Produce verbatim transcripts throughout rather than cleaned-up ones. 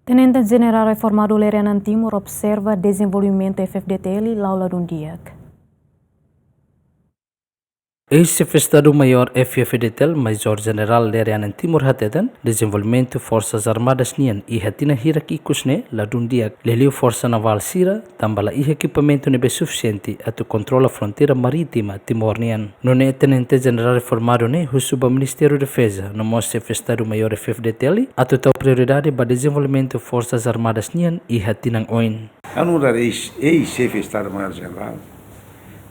Tenente Jenerál Reformadu Lere Anan Timur observa dezenvolvimentu F-FDTL la'o ladún di'ak. Eis-Xefe Estadu Maiór F-FDTL, Majór Jenerál Lere Anan Timur hateten, dezenvolvimentu Forsas Armadas nian iha tinan hirak ikus ne'e ladún di'ak, liuliu Forsa Navál sira, tanba la iha ekipamentu ne'ebé sufisiente atu kontrola fronteira marítima Timor nian. Nune'e Tenente Jenerál Reformadu ne'e husu ba Ministériu Defeza, no mós Xefe Estadu Maiór F-FDTL, atu tau prioridade ba dezenvolvimentu Forsas Armadas nian iha tinan oin. Ha'u nu'udar eis, eis-Xefe Estadu Maiór Jenerál,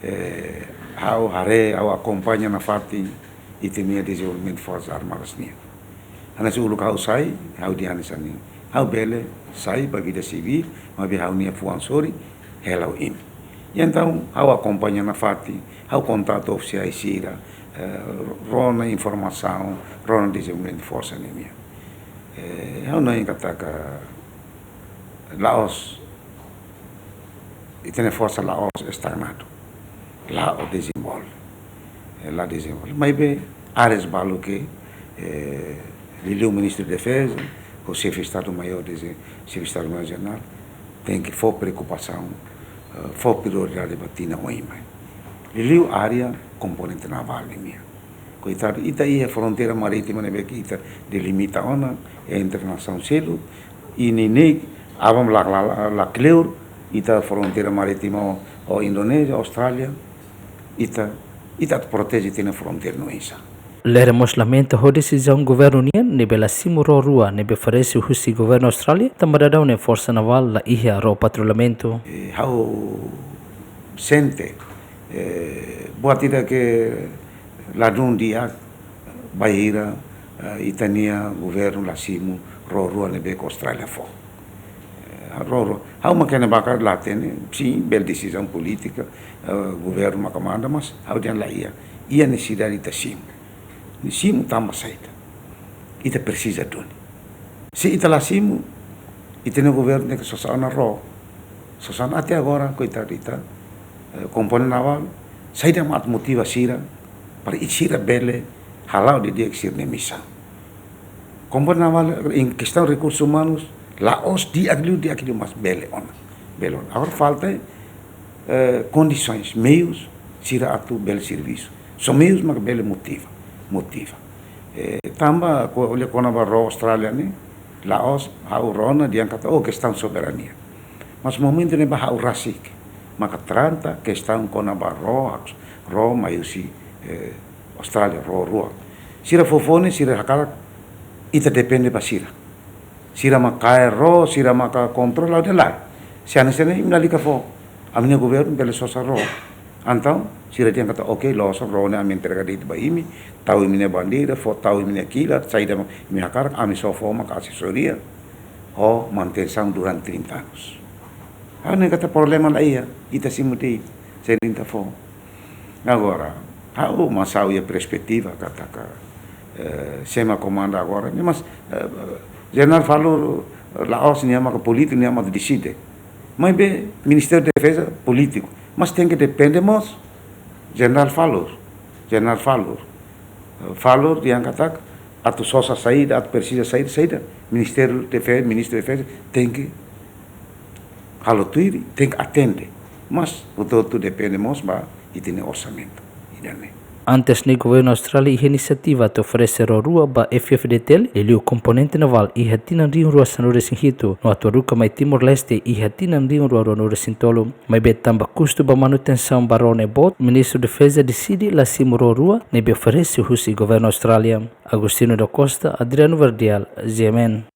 eh, ha'u haree, ha'u akompaña nafatin ita-nia dezenvolvimentu Forsas Armadas nian. Hanesan uluk ha'u sai, ha'u dehan hanesan ne'e. Ha'u bele sai ba vida sivíl, maibé ha'u-nia fuan sorin hela ho imi. I entaun, ha'u akompaña nafatin, ha'u kontaktu ofisiais sira, eh, rona informasaun, rona dezenvolvimentu forsa nian. Eh, ha'u hanoin katak la'ós, ita-nia forsa la'ós estagnadu, la'o dezenvolve, eh, la dezenvolve. Maibé áreas balu ke, eh, liuliu Ministru Defeza, ho Xefe Estadu Maiór, Xefe Estadu Maiór Jenerál, tenke fó preokupasaun, eh, fó prioridade ba tinan oin mai. Liuliu área komponente navál nian. Koitadu, ita iha fronteira marítima ne'ebé ke ita delimita ona entre nasaun seluk, i neineik aban la, la, la, la kleur, ita fronteira marítima ho, ho Indonézia, Austrália, ita, ita atu proteje ita-nia fronteira no insa. Lere mós lamenta ho desizaun governu nian ne'ebé la simu ró rua ne'ebé oferese husi governu Austrália, tanba daudaun ne'e Forsa Navál la iha ró patrullamentu. Eh, ha'u sente, eh, buat ida ke ladún di'ak bainhira, eh, ita-nia governu la simu ró rua ne'ebé ke Austrália fó. Eh, ró rua. Ha'u mak iha ne'ebá karik la hatene, sin, bele desizaun polítika, eh, governu maka manda, mas ha'u dehan la iha. Iha nesesidade ita simu. Ne'e simu tanba saida? Ita presiza duni. Se ita la simu, ita-nia governu tenke sosa ona ró. Sosa ona até agora, koitadu ita, eh, komponente navál, saida mak atu motiva sira, para sira bele hala'o didi'ak sira-nia misaun. Komponente navál, em questão de recursos humanos, la'ós di'ak liu, di'ak liu, mas bele ona. Bele ona. Agora falta, eh, kondisoens, meius, sira atu bele servisu. Só meius mak bele motiva, motiva. Eh, tanba, ko-, ko'alia kona-ba ró Austrália ne'e, la'ós ha'u rona dehan katak, oh, kestaun soberania. Mas momentu ne'ebá ha'u rasik maka trata kestaun kona-ba ró, ró mai husi, eh, Austrália, ró rua. Sira fó fó ne'e, sira hakarak ita depende ba sira. Sira mak kaer ró, sira maka kontrola, ha'u dehan lae. Se hanesan ne'e, imi lalika fó. Ami-nia governu bele sosa ró. Entaun, sira dehan katak, oke, loos, ró ne'e ami entrega de'it ba imi, tau imi-nia bandeira, fó, tau imi-nia kilat, saida mak imi hakarak, ami só fó maka asesoria ho manutensaun durante trinta anos. Ha'u hanoin katak problema la iha, ita simu de'it, se ita fó. Agora, ha'u mós ha'u iha perspetiva katak, eh, sé mak komanda agora ne'e, mas, eh, Jenerál Falur, eh, la'ós nia mak polítiku, nia mak deside. Maibé Ministériu Defeza polítiku, mas tenke depende mós Jenerál Falur. Jenerál Falur. Eh, Falur dehan katak, atu sosa saida, atu presiza saida, saida, Ministériu Defeza, Ministru Defeza tenke halo tuir, tenke atende. Mas hotu-hotu depende mós ba ita-nia orsamentu. Ida-ne'e. Antes ne'e governu Austrália iha inisiativa atu oferese ró rua ba F-FDTL, liuliu komponente navál iha tinan rihun rua sanulu-resin-hitu, no atu haruka mai Timor-Leste iha tinan rihun rua ruanulu-resin-tolu. Maibé tanba kustu ba manutensaun ba ró ne'e boot, Ministru Defeza deside la simu ró rua ne'ebé oferese husi governu Austrália. Agostinho da Costa, Adriano Verdial, G M N.